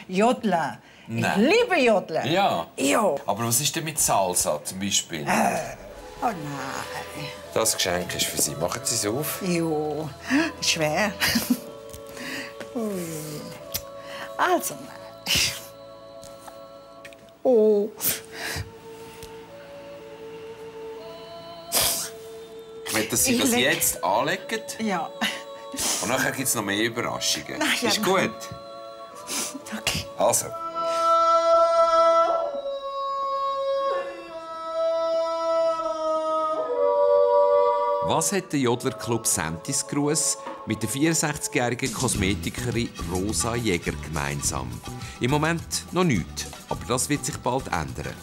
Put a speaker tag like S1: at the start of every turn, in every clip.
S1: Jodeln.
S2: Nein.
S1: Ich liebe Jodeln.
S2: Ja.
S1: Ja.
S2: Aber was ist denn mit Salsa zum Beispiel?
S1: Oh nein.
S2: Das Geschenk ist für Sie. Machen Sie es auf.
S1: Jo, schwer. Ui. Also, nein. Oh.
S2: Ich will, dass Sie das jetzt anlegen.
S1: Ja.
S2: Und nachher gibt es noch mehr Überraschungen.
S1: Ach, ja,
S2: ist gut?
S1: Okay.
S2: Also. Was hat der Jodlerclub Sentis Gruß mit der 64-jährigen Kosmetikerin Rosa Jäger gemeinsam? Im Moment noch nichts, aber das wird sich bald ändern.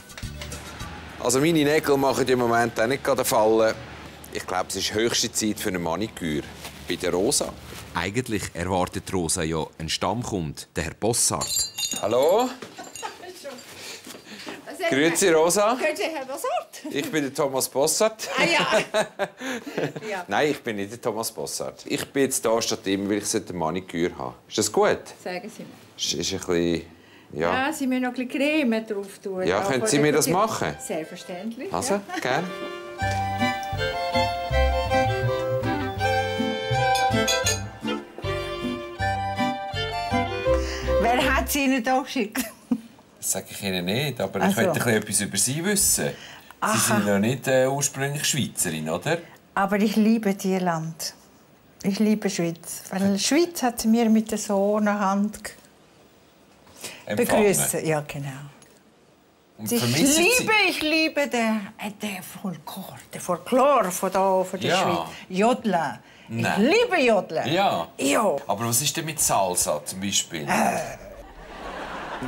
S2: Also meine Nägel machen im Moment auch nicht gerade Fallen. Ich glaube, es ist höchste Zeit für eine Maniküre. Bei der Rosa. Eigentlich erwartet Rosa ja einen Stammkund, den Herr Bossart. Hallo? Grüezi, Rosa.
S1: Grüezi, Herr Bossart.
S2: Ich bin der Thomas Bossart.
S1: Ah ja.
S2: Ja. Nein, ich bin nicht der Thomas Bossart. Ich bin jetzt hier statt ihm, weil ich eine Maniküre habe. Ist das gut?
S3: Sagen Sie mir.
S2: Ist ein bisschen... Ja.
S3: Ja, Sie müssen noch ein bisschen Creme drauf tun.
S2: Ja, können Sie mir das machen?
S3: Selbstverständlich.
S2: Also,
S3: ja.
S2: gerne.
S1: Wer hat Sie Ihnen hier geschickt?
S2: Das sage ich Ihnen nicht, aber
S1: Ach
S2: ich
S1: so.
S2: möchte etwas über Sie wissen. Sie sind ja nicht ursprünglich Schweizerin, oder?
S1: Aber ich liebe Ihr Land. Ich liebe Schweiz. Weil die Schweiz hat sie mir mit so einer Hand begrüßt. Ja, genau.
S2: Und
S1: Ich
S2: vermissen Sie...
S1: liebe den Folklore von der
S2: Ja.
S1: Schweiz. Jodeln.
S2: Nein.
S1: Ich liebe Jodeln.
S2: Ja.
S1: Ja.
S2: Aber was ist denn mit Salsa zum Beispiel?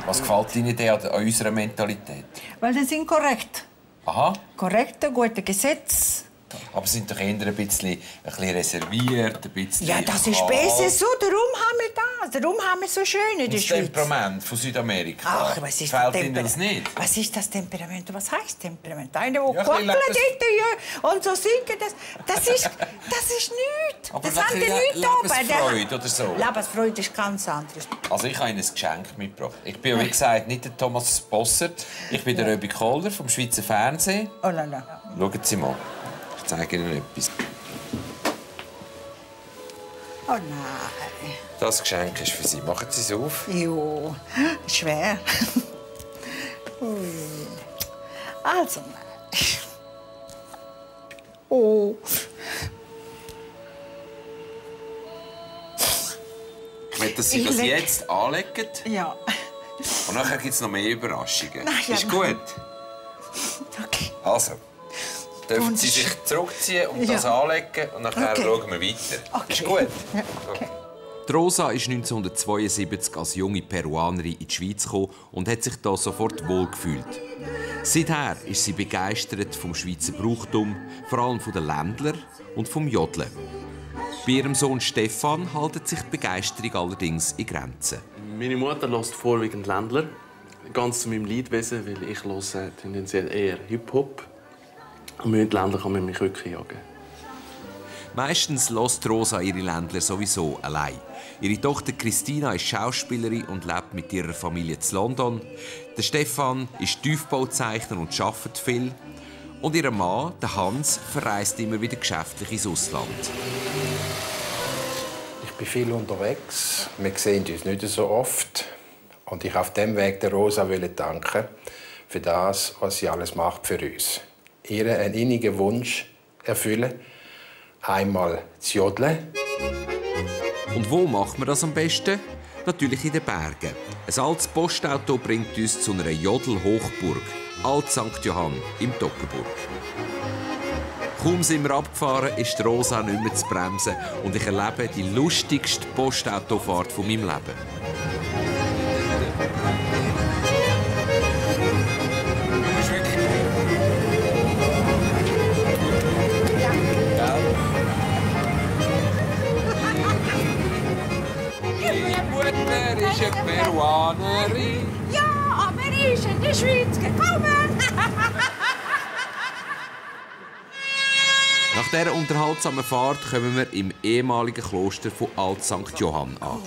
S2: Was gefällt Ihnen denn an unserer Mentalität?
S1: Weil die sind korrekt.
S2: Aha.
S1: Korrekte, gute Gesetze.
S2: Aber sie sind doch eher ein bisschen reserviert, ein bisschen...
S1: Ja, das ist besser so. Darum haben wir das. Darum haben wir so schön in der
S2: Das
S1: Schweiz.
S2: Temperament von Südamerika.
S1: Ach, was ist
S2: Fällt
S1: das
S2: Ihnen das nicht?
S1: Was ist das Temperament? Was heißt Temperament? Einer, der
S2: Ja,
S1: quackelt
S2: das-
S1: und so singt, das ist nichts.
S2: Aber
S1: Das haben die
S2: vielleicht
S1: nichts oben.
S2: Lebensfreude oder so.
S1: Lebensfreude ist ganz anderes.
S2: Also ich habe Ihnen ein Geschenk mitgebracht. Ich bin, wie gesagt, nicht der Thomas Bossert. Ich bin der Röbi Kohler vom Schweizer Fernsehen.
S1: Oh la la.
S2: Schauen Sie mal. Ich zeige Ihnen etwas.
S1: Oh nein.
S2: Das Geschenk ist für Sie. Machen Sie es auf.
S1: Jo, schwer. Ui. Also, nein. Oh.
S2: Ich will, dass Sie
S1: Ich
S2: das
S1: leg-
S2: jetzt anlegen.
S1: Ja.
S2: Und nachher gibt es noch mehr Überraschungen.
S1: Ja,
S2: ist gut?
S1: Okay.
S2: Also. Dürfen
S1: Und
S2: Sie
S1: es-
S2: sich zurückziehen und
S1: Ja.
S2: das anlegen und nachher
S1: Okay.
S2: schauen wir weiter.
S1: Okay.
S2: Ist gut?
S1: Ja, okay.
S2: Die Rosa ist 1972 als junge Peruanerin in die Schweiz gekommen und hat sich da sofort wohlgefühlt. Seither ist sie begeistert vom Schweizer Brauchtum, vor allem von den Ländlern und vom Jodeln. Bei ihrem Sohn Stefan hält sich die Begeisterung allerdings in Grenzen.
S4: Meine Mutter hört vorwiegend Ländler, ganz zu meinem Leidwesen, weil ich höre tendenziell eher Hip-Hop. Und mit Ländler kann man mich wirklich jagen.
S2: Meistens lässt Rosa ihre Ländler sowieso allein. Ihre Tochter Christina ist Schauspielerin und lebt mit ihrer Familie in London. Der Stefan ist Tiefbauzeichner und arbeitet viel. Und ihr Mann, der Hans, verreist immer wieder geschäftlich ins Ausland.
S5: Ich bin viel unterwegs. Wir sehen uns nicht so oft. Und ich auf dem Weg der Rosa danken für das, was sie alles macht für uns. Ihr einen innigen Wunsch erfüllen. Einmal zu jodeln.
S2: Und wo macht man das am besten? Natürlich in den Bergen. Ein altes Postauto bringt uns zu einer Jodel-Hochburg, Alt St. Johann im Toggenburg. Kaum sind wir abgefahren, ist die Rosa nicht mehr zu bremsen und ich erlebe die lustigste Postautofahrt von meinem Leben. Meine Mutter ist eine Peruanerin.
S1: Ja, aber er ist in die Schweiz gekommen.
S2: Nach dieser unterhaltsamen Fahrt kommen wir im ehemaligen Kloster von Alt St. Johann an.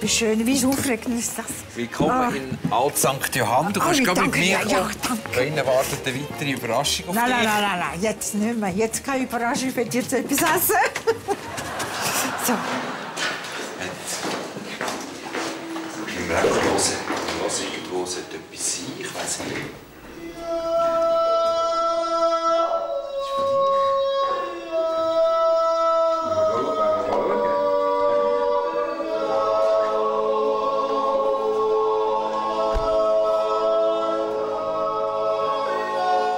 S1: Wie schön, wie aufregend ist das?
S2: Willkommen in Alt St. Johann. Du kannst gerade mit mir kommen. Da innen wartet eine weitere Überraschung auf dich.
S1: Nein, jetzt nicht mehr. Jetzt keine Überraschung, ich will jetzt etwas essen. So.
S2: Ich will einfach hören. Was irgendwo sollte etwas sein? Ich weiss nicht.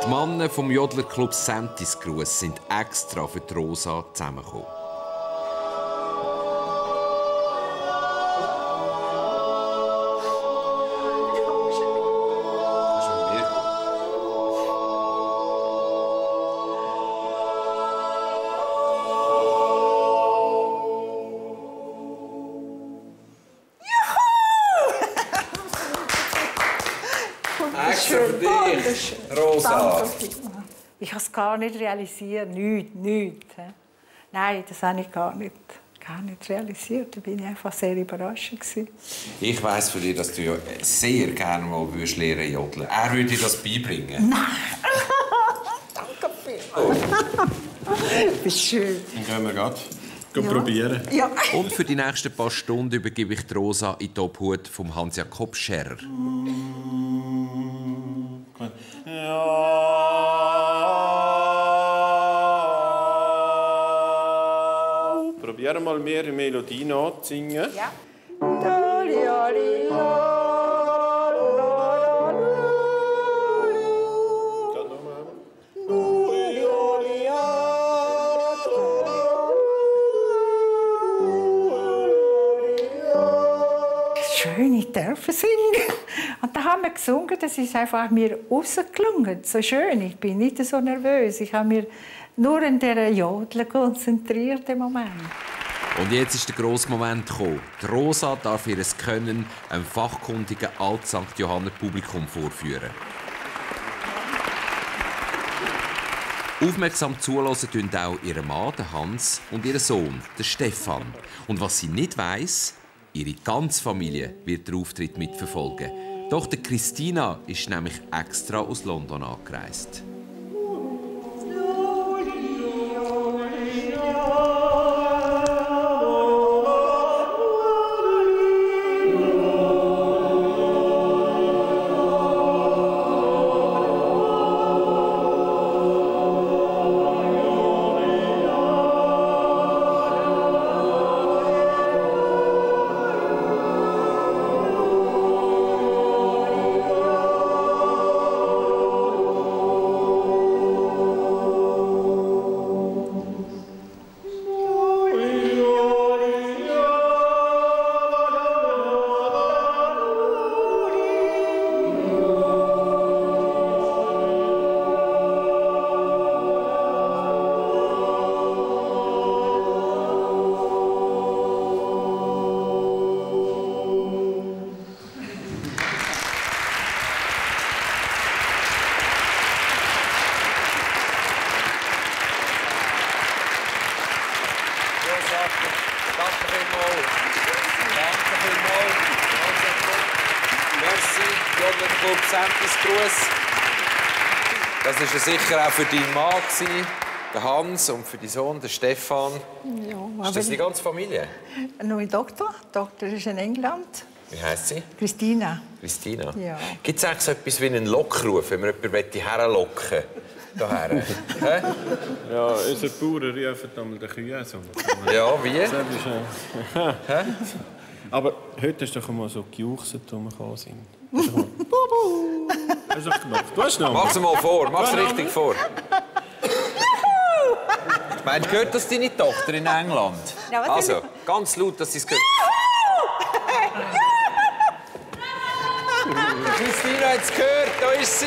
S2: Die Männer vom Jodlerclub Sentis Gruß sind extra für die Rosa zusammengekommen. Extra für dich, Rosa.
S1: Danke. Ich habe es gar nicht realisiert. Nichts. Nein, das habe ich gar nicht realisiert. Da bin ich einfach sehr überrascht.
S2: Ich weiss von dir, dass du ja sehr gerne mal lernen jodeln. Er würde dir das beibringen.
S1: Nein. Danke vielmals. Wie schön.
S6: Dann gehen wir gerade probieren.
S1: Ja.
S2: Und für die nächsten paar Stunden übergebe ich die Rosa in die Obhut von Hans-Jakob Scherrer.
S6: Probieren mal mehr Melodie nachzusingen.
S1: Ja. Schön, ich darf singen. Und da haben wir gesungen, das ist einfach mir rausgelungen. So schön, ich bin nicht so nervös. Ich habe mich nur an dieser Jodel konzentriert im Moment.
S2: Und jetzt ist der grosse Moment gekommen. Die Rosa darf ihr Können einem fachkundigen Alt-St. Johanner Publikum vorführen. Aufmerksam zuhören tun auch ihr Mann, der Hans, und ihr Sohn, der Stefan. Und was sie nicht weiss, ihre ganze Familie wird den Auftritt mitverfolgen. Doch die Christina ist nämlich extra aus London angereist. Jodlerclub Sentis Gruß. Das war sicher auch für deinen Mann, der Hans, und für deinen Sohn, den Stefan.
S1: Ja,
S2: ist das die ganze Familie?
S1: Nur ein Doktor. Die Doktor ist in England.
S2: Wie heisst sie?
S1: Christina.
S2: Christina?
S1: Ja.
S2: Gibt es eigentlich so etwas wie einen Lockruf, wenn man jemanden herlocken will?
S6: Ja, unser Bauern rufen einmal den Kühen so.
S2: Ja, wie?
S6: Das ist, aber heute hast du doch einmal so gejuchset, als wir gekommen sind. Hast du doch gemacht? Du hast noch.
S2: Mach's mal vor, mach's richtig vor. Ich meine, gehört das deine Tochter in England?
S1: Ja,
S2: also, ganz laut, dass sie es gehört. Christina hat es gehört, da ist sie.